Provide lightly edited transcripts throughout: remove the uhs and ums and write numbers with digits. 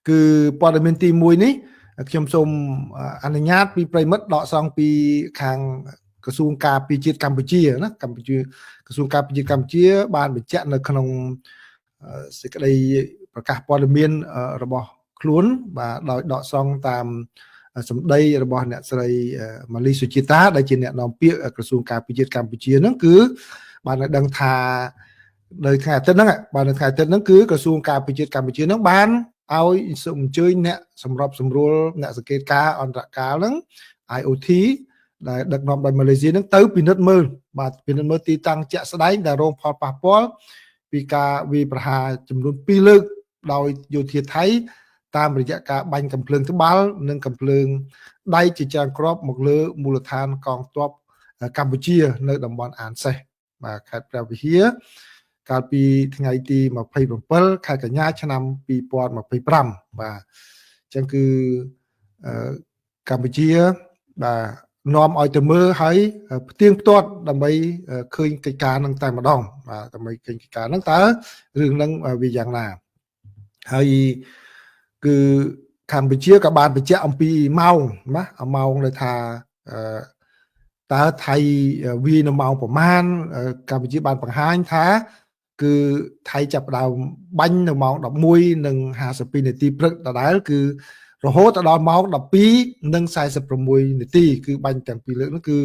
គឺព័ត៌មានទី1នេះខ្ញុំសូមអនុញ្ញាតពីប្រិមិត្តដកស្រង់ពីខាងក្រសួងការពារជាតិកម្ពុជាណាកម្ពុជាក្រសួងការពារជាតិកម្ពុជាបានបញ្ជាក់នៅក្នុងសេចក្តីប្រកាសព័ត៌មានរបស់ខ្លួនបាទដោយដកស្រង់តាមសម្ដីរបស់អ្នកស្រីម៉ាលីសុជាតាដែលជាអ្នកនាំពាក្យក្រសួងការពារជាតិកម្ពុជាហ្នឹងគឺបានឲ្យដឹងថានៅថ្ងៃអាទិត្យហ្នឹងបាទនៅថ្ងៃអាទិត្យហ្នឹងគឺក្រសួងការពារជាតិកម្ពុជាហ្នឹងបានឲ្យសូមអញ្ជើញអ្នកសម្របសម្រួលអ្នកសង្កេតការអន្តរកាលហ្នឹង IOT ដែលដឹកនាំដោយម៉ាឡេស៊ីហ្នឹងទៅពិនិត្យមើលបាទពិនិត្យមើលទីតាំងជាក់ស្ដែងដែលរងផលប៉ះពាល់ពីការវាយប្រហារចំនួន2លើកដោយយោធាថៃតាមរយៈការបាញ់កំភ្លើងត្បាល់និងកំភ្លើងដៃជាច្រើនគ្រាប់មកលើមូលដ្ឋានកងទ័ពកម្ពុជានៅតំបន់អានសេះបាទខេត្តព្រះវិហារកាលពីថ្ងៃទី27ខែកញ្ញាឆ្នាំ2025បាទអញ្ចឹងគឺកម្ពុជាបាទនាំឲ្យទៅមើលហើយផ្ទៀងផ្ទាត់ដើម្បីឃើញកិច្ចការនឹងតែម្ដងបាទដើម្បីឃើញកិច្ចការនឹងតើរឿងនឹងវាយ៉ាងណាហើយគឺកម្ពុជាក៏បានបញ្ជាក់អំពីម៉ោងណាម៉ោងដែលថាតើថៃវានៅម៉ោងប្រមាណកម្ពុជាបានបង្ហាញថាគឺថៃចាប់ផ្ដើមបាញ់នៅម៉ោង11:52នាទីព្រឹកដដែលគឺរហូតដល់ម៉ោង12:46នាទីគឺបាញ់ទាំងពីរលើកនោះគឺ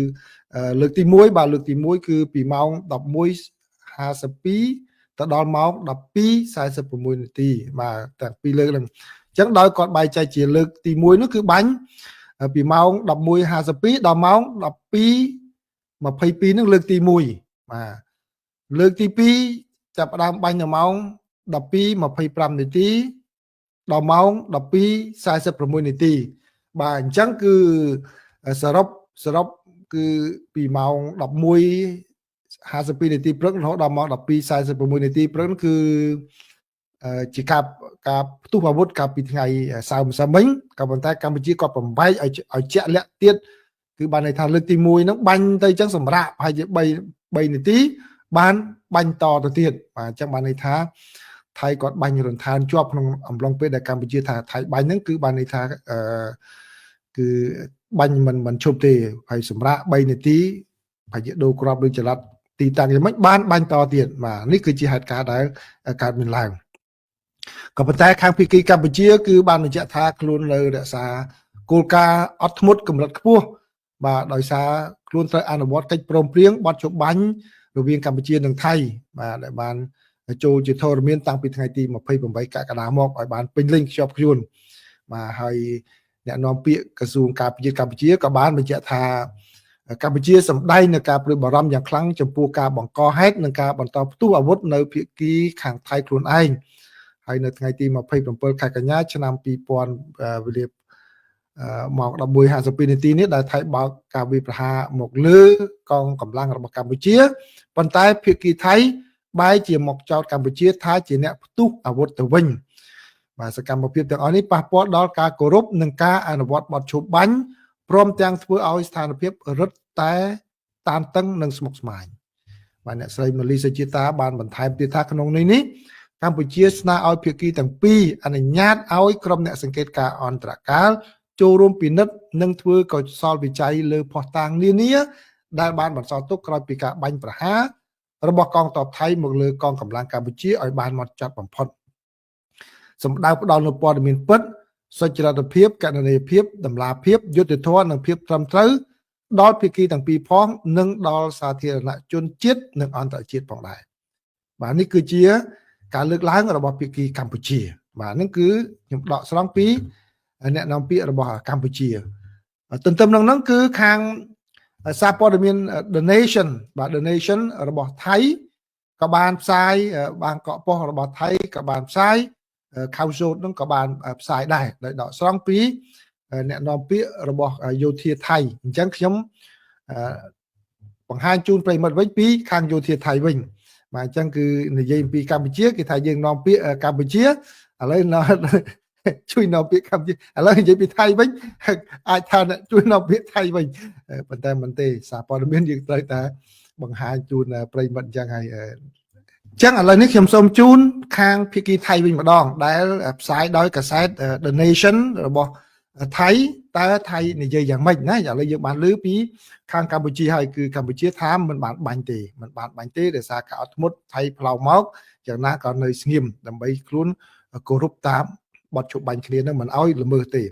លើកទី1បាទលើកទី1គឺពីម៉ោង11:52ទៅដល់ម៉ោង12:46នាទីបាទទាំងពីរលើកហ្នឹងអញ្ចឹងដោយគាត់បែងចែកជាលើកទី1នោះគឺបាញ់ពីម៉ោង11:52ដល់ម៉ោង12:22ហ្នឹងលើកទី1បាទលើកទី2ចាប់ផ្ដើមបាញ់នៅម៉ោង12:25នាទីដល់ម៉ោង12:46នាទីបាទអញ្ចឹងគឺសរុបសរុបគឺពីម៉ោង11:52នាទីព្រឹករហូតដល់ម៉ោង12:46នាទីព្រឹកគឺជាការការផ្ទុះអាវុធកាលពីថ្ងៃសៅរ៍ម្សិលមិញក៏ប៉ុន្តែកម្ពុជាក៏បំបែកឲ្យឲ្យជាក់លាក់ទៀតគឺបានន័យថាលើកទី1ហ្នឹងបាញ់ទៅអញ្ចឹងសម្រាប់ប្រហែលជា3នាទីបានបាញ់តទៅទៀតបាទអញ្ចឹងបានន័យថាថៃគាត់បាញ់រន្ថើនជាប់ក្នុងអំឡុងពេលដែលកម្ពុជាថាថៃបាញ់ហ្នឹងគឺបានន័យថាអឺគឺបាញ់មិនមិនឈប់ទេហើយសម្រាប់3នាទីប្រហែលជាដូរគ្រាប់ឬចល័តទីតាំងយ៉ាងម៉េចបានបាញ់តទៀតបាទនេះគឺជាហេតុការណ៍ដែលកើតមានឡើងក៏ប៉ុន្តែខាងភាគីកម្ពុជាគឺបានបញ្ជាក់ថាខ្លួននៅរក្សាគោលការណ៍អត់ធ្មត់កម្រិតខ្ពស់បាទដោយសារខ្លួនត្រូវអនុវត្តកិច្ចព្រមព្រៀងបទច្បាញ់រវាងកម្ពុជានិងថៃបាទដែលបានចូលជាធរមានតាំងពីថ្ងៃទី28កក្កដាមកឲ្យបានពេញលេញខ្ជាប់ខ្ជួនបាទហើយអ្នកនាំពាក្យក្រសួងការពារកម្ពុជាក៏បានបញ្ជាក់ថាកម្ពុជាសម្ដែងនៅការព្រួយបារម្ភយ៉ាងខ្លាំងចំពោះការបង្កហេតុនិងការបន្តផ្ទុះអាវុធនៅភាគីខាងថៃខ្លួនឯងហើយនៅថ្ងៃទី27ខែកញ្ញាឆ្នាំ2000វេលាម៉ោង11:52នាទីនេះដែលថៃបើកការវាយប្រហារមកលើកងកម្លាំងរបស់កម្ពុជាប៉ុន្តែភាគីថៃបែរជាមកចោទកម្ពុជាថាជាអ្នកផ្ទុះអាវុធទៅវិញបាទសកម្មភាពទាំងអស់នេះប៉ះពាល់ដល់ការគោរពនិងការអនុវត្តបទឈប់បាញ់ព្រមទាំងធ្វើឲ្យស្ថានភាពរឹតតែតានតឹងនិងស្មុគស្មាញបាទអ្នកស្រីម៉ាលីសុជាតាបានបន្ថែមទៀតថាក្នុងនេះនេះកម្ពុជាស្នើឲ្យភាគីទាំងពីរអនុញ្ញាតឲ្យក្រុមអ្នកសង្កេតការអន្តរកាលចូលរួមពិនិត្យនិងធ្វើកុសលវិច័យលើភស្តុតាងនានាដែលបានបន្សល់ទុកក្រោយពីការបាញ់ប្រហាររបស់កងទ័ពថៃមកលើកងកម្លាំងកម្ពុជាឲ្យបានមកចាត់បំផុតសម្ដៅផ្ដល់នូវព័ត៌មានពិតសុចរិតភាពកណន័យភាពតម្លាភាពយុត្តិធម៌និងភាពត្រឹមត្រូវដល់ភាគីទាំងពីរផងនិងដល់សាធារណជនជាតិនិងអន្តរជាតិផងដែរបាទនេះគឺជាការលើកឡើងរបស់ភាគីកម្ពុជាបាទហ្នឹងគឺខ្ញុំដកស្រង់ពីអ្នកនាំពាក្យរបស់កម្ពុជាទន្ទឹមនឹងហ្នឹងគឺខាងសារព័ត៌មាន The Nation បាទ The Nation របស់ថៃក៏បានផ្សាយបានកកប៉ុស្តិ៍របស់ថៃក៏បានផ្សាយខៅសូតហ្នឹងក៏បានផ្សាយដែរដោយដកស្រង់ពីអ្នកនាំពាក្យរបស់យោធាថៃអញ្ចឹងខ្ញុំបង្ហាញជូនប្រិមិត្តវិញពីខាងយោធាថៃវិញបាទអញ្ចឹងគឺនិយាយអំពីកម្ពុជាគេថាយើងនាំពាក្យកម្ពុជាឥឡូវជួយនាំពាក្យកម្ពុជាឥឡូវនិយាយពីថៃវិញអាចថាជួយនាំពាក្យថៃវិញប៉ុន្តែមិនទេសារព័ត៌មានយើងត្រូវតែបង្ហាញជូនប្រិមិត្តអញ្ចឹងហើយ ចឹងឥឡូវនេះខ្ញុំសូមជូនខាងភាគីថៃវិញម្ដង ដែលផ្សាយដោយកាសែត The Nation របស់ថៃតើថៃនិយាយយ៉ាងម៉េចណាឥឡូវយើងបានឮពីខាងកម្ពុជាហើយគឺកម្ពុជាថាមិនបានបាញ់ទេមិនបានបាញ់ទេដោយសារការអត់ធ្មត់ថៃផ្លោមកយ៉ាងណាក៏នៅស្ងៀមដើម្បីខ្លួនគោរពតាមបទជប់បាញ់គ្នានឹងមិនអោយល្មើសទេ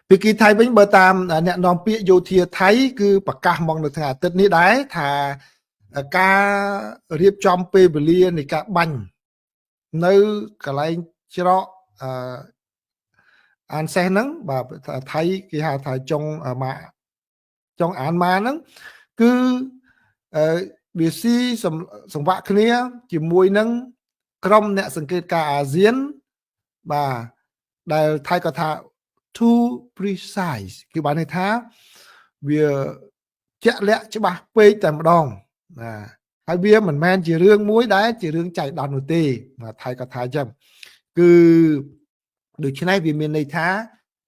ភាគីថៃវិញបើតាមអ្នកនាំពាក្យយោធាថៃគឺប្រកាសមកនៅថ្ងៃអាទិត្យនេះដែរថាការរៀបចំពេលវេលានៃការបាញ់នៅកន្លែងច្រកអឺអានសេះហ្នឹងបាទថៃគេហៅថាចុងម៉ាចុងអានម៉ាហ្នឹងគឺអឺវាស៊ីសង្វាក់គ្នាជាមួយនឹងក្រុមអ្នកសង្កេតការអាស៊ានបាទដែលថៃក៏ថា too precise គឺបានន័យថាវាជាក់លាក់ច្បាស់ពេកតែម្ដងបាទហើយវាមិនមែនជារឿងមួយដែលជារឿងចៃដន្យនោះទេបាទថៃក៏ថាអញ្ចឹងគឺដូច្នេះវាមានន័យថា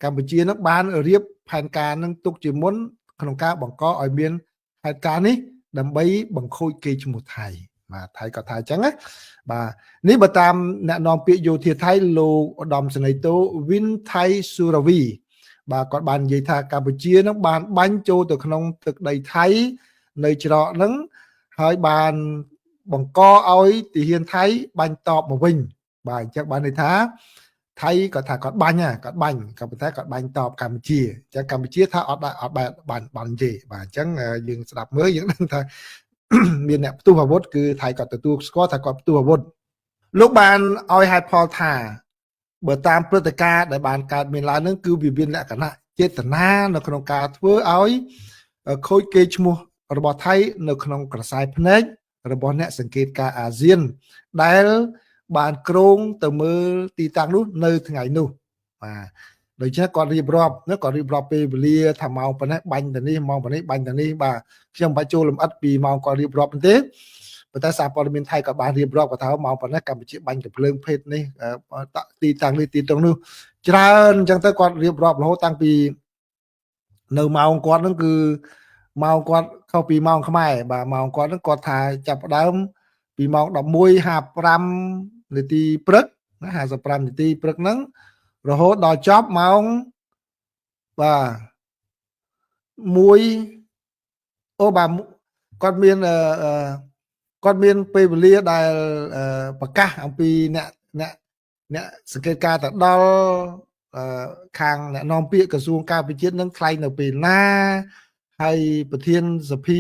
កម្ពុជានឹងបានរៀបផែនការនឹងទុកជាមុនក្នុងការបង្កឲ្យមានហេតុការណ៍នេះដើម្បីបង្ខូចកេរ្តិ៍ឈ្មោះថៃបាទថៃក៏ថាអញ្ចឹងណាបាទនេះបើតាមអ្នកនាំពាក្យយោធាថៃលោកឧត្តមសេនីយ៍តូវិនថៃស៊ូរាវីបាទគាត់បាននិយាយថាកម្ពុជានឹងបានបាញ់ចូលទៅក្នុងទឹកដីថៃនៅច្រកហ្នឹងហើយបានបង្កឲ្យទាហានថៃបាញ់តបមកវិញបាទអញ្ចឹងបានន័យថាថៃគាត់ថាគាត់បាញ់គាត់បាញ់ក៏ប៉ុន្តែគាត់បាញ់តបកម្ពុជាអញ្ចឹងកម្ពុជាថាអត់អត់បែបបាញ់បាញ់ទេបាទអញ្ចឹងយើងស្ដាប់មើលយើងដឹងថាមានអ្នកផ្ទុះអាវុធគឺថៃគាត់ទទួលស្គាល់ថាគាត់ផ្ទុះអាវុធលោកបានឲ្យហេតុផលថាបើតាមព្រឹត្តិការណ៍ដែលបានកើតមានឡើងនឹងគឺវាមានលក្ខណៈចេតនានៅក្នុងការធ្វើឲ្យខូចកេរ្តិ៍ឈ្មោះរបស់ថៃនៅក្នុងក្រសែភ្នែករបស់អ្នកសង្កេតការអាស៊ានដែលបានគ្រងទៅមើលទីតាំងនោះនៅថ្ងៃនោះបាទដូច្នេះគាត់រៀបរាប់ណាគាត់រៀបរាប់ពេលវេលាថាម៉ោងប៉ុណ្ណេះបាញ់ទៅនេះម៉ោងប៉ុណ្ណេះបាញ់ទៅនេះបាទខ្ញុំមិនបាច់ចូលលម្អិតពីម៉ោងគាត់រៀបរាប់ទេប៉ុន្តែសារព័ត៌មានថៃក៏បានរៀបរាប់គាត់ថាម៉ោងប៉ុណ្ណេះកម្ពុជាបាញ់កំភ្លើងភេទនេះទីតាំងនេះទីតាំងនោះច្រើនអញ្ចឹងទៅគាត់រៀបរាប់រហូតតាំងពីនៅម៉ោងគាត់ហ្នឹងគឺម៉ោងគាត់ខុសពីម៉ោងខ្មែរបាទម៉ោងគាត់ហ្នឹងគាត់ថាចាប់ផ្ដើមពីម៉ោង11:55នាទីព្រឹកណា55នាទីព្រឹកហ្នឹងរហូតដល់ចប់ម៉ោងបាទ1អូបាទគាត់មានអឺគាត់មានពេលវេលាដែលប្រកាសអំពីអ្នកអ្នកអ្នកសង្កេតការទៅដល់ខាងអ្នកនាំពាក្យក្រសួងការពារជាតិនឹងថ្លែងនៅពេលណាហើយប្រធានសភា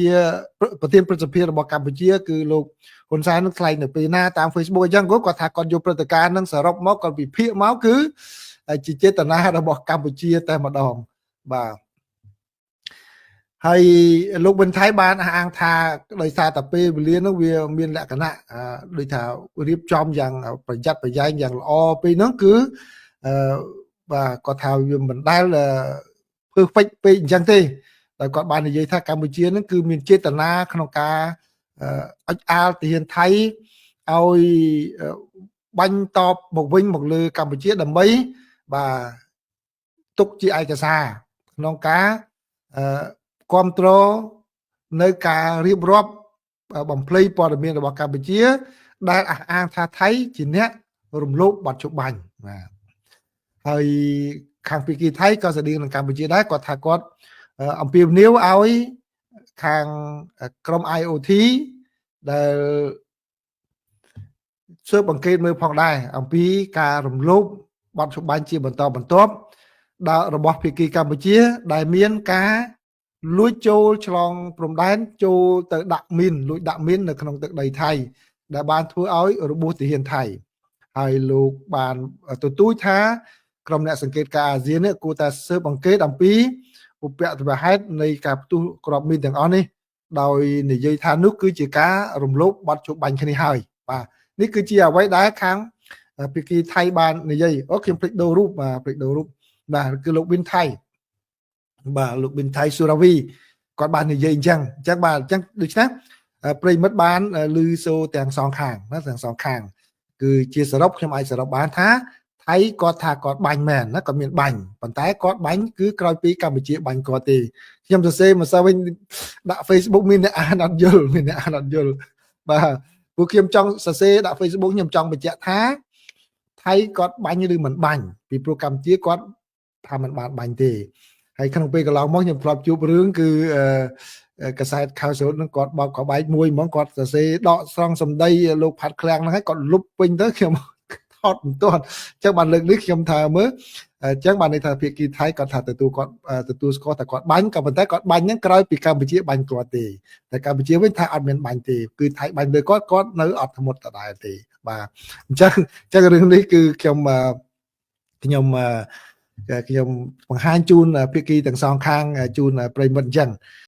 ប្រធានព្រឹទ្ធសភារបស់កម្ពុជាគឺលោកហ៊ុនសែននឹងថ្លែងនៅពេលណាតាម Facebook អញ្ចឹងគាត់ថាគាត់យកព្រឹត្តិការណ៍នឹងសរុបមកគាត់វិភាគមកគឺជាចេតនារបស់កម្ពុជាតែម្ដងបាទហើយលោកប៊ុនថៃបានអះអាងថាដោយសារតែពេលវេលានោះវាមានលក្ខណៈដូចថារៀបចំយ៉ាងប្រយ័ត្នប្រយែងយ៉ាងល្អពេលហ្នឹងគឺបាទគាត់ថាវាមិនដែល perfect ពេកអញ្ចឹងទេដោយគាត់បាននិយាយថាកម្ពុជានឹងគឺមានចេតនាក្នុងការអុចអាលទាហានថៃឲ្យបាញ់តបមកវិញមកលើកម្ពុជាដើម្បីបាទទុកជាឯកសារក្នុងការគ្រប់គ្រងនៅការរៀបរាប់បំភ្លៃព័ត៌មានរបស់កម្ពុជា ដែលអះអាងថាថៃជាអ្នករំលោភបទជបាញ់បាទហើយខាងភាគីថៃក៏ស្តៀងនឹងកម្ពុជាដែរគាត់ថាគាត់អំពាវនាវឲ្យខាងក្រុម IOT ដែលស៊ើបអង្កេតមើលផងដែរអំពីការរំលោភបទច្បាញ់ជាបន្តបន្ទាប់ដល់របស់ភាគីកម្ពុជា ដែលមានការលួចចូលឆ្លងព្រំដែនចូលទៅដាក់មីនលួចដាក់មីននៅក្នុងទឹកដីថៃដែលបានធ្វើឲ្យរបួសទាហានថៃហើយលោកបានទទូចថាក្រុមអ្នកសង្កេតការអាស៊ាននេះគួរតែស៊ើបអង្កេតអំពីឧបទ្ទវហេតុនៃការផ្ទុះគ្រាប់មីនទាំងអស់នេះដោយនិយាយថានោះគឺជាការរំលោភបទជបាញ់គ្នាហើយបាទនេះគឺជាអ្វីដែលខាងភាគីថៃបាននិយាយអូខ្ញុំភ្លេចដូររូបបាទភ្លេចដូររូបបាទគឺលោកប៊ិនថៃបាទលោកប៊ិនថៃស៊ូរាវីគាត់បាននិយាយអញ្ចឹងអញ្ចឹងបាទអញ្ចឹងដូច្នេះប្រិមិត្តបានឮសូរទាំងសងខាងណាទាំងសងខាងគឺជាសរុបខ្ញុំអាចសរុបបានថាថៃគាត់ថាគាត់បាញ់មែនណាគាត់មានបាញ់ប៉ុន្តែគាត់បាញ់គឺក្រោយពីកម្ពុជាបាញ់គាត់ទេខ្ញុំសរសេរមកសិវិញដាក់ Facebook មានអ្នកអានអត់យល់មានអ្នកអានអត់យល់បាទ ពួកខ្ញុំចង់សរសេរដាក់ Facebook ខ្ញុំចង់បញ្ជាក់ថាថៃគាត់បាញ់ឬមិនបាញ់ពីព្រោះកម្ពុជាគាត់ថាមិនបានបាញ់ទេហើយក្នុងពេលកន្លងមកខ្ញុំធ្លាប់ជួបរឿងគឺកាសែតខៅសរុតនឹងគាត់បោកកបែកមួយហ្មងគាត់សរសេរដកស្រង់សម្ដីលោកផាត់ឃ្លាំងហ្នឹងហើយគាត់លុបពេញទៅខ្ញុំថតមិនទាន់អញ្ចឹងបានលើកនេះខ្ញុំថាមើលអញ្ចឹងបានន័យថាភាគីថៃគាត់ថាទទួលគាត់ទទួលស្គាល់ថាគាត់បាញ់ក៏ប៉ុន្តែគាត់បាញ់ហ្នឹងក្រោយពីកម្ពុជាបាញ់គាត់ទេតែកម្ពុជាវិញថាអត់មានបាញ់ទេគឺថៃបាញ់លើគាត់គាត់នៅអត់ធ្មត់ដដែលទេបាទអញ្ចឹងអញ្ចឹងរឿងនេះគឺខ្ញុំខ្ញុំខ្ញុំបង្ហាញជូនភាគីទាំងសងខាងជូនប្រិមិត្តអញ្ចឹង។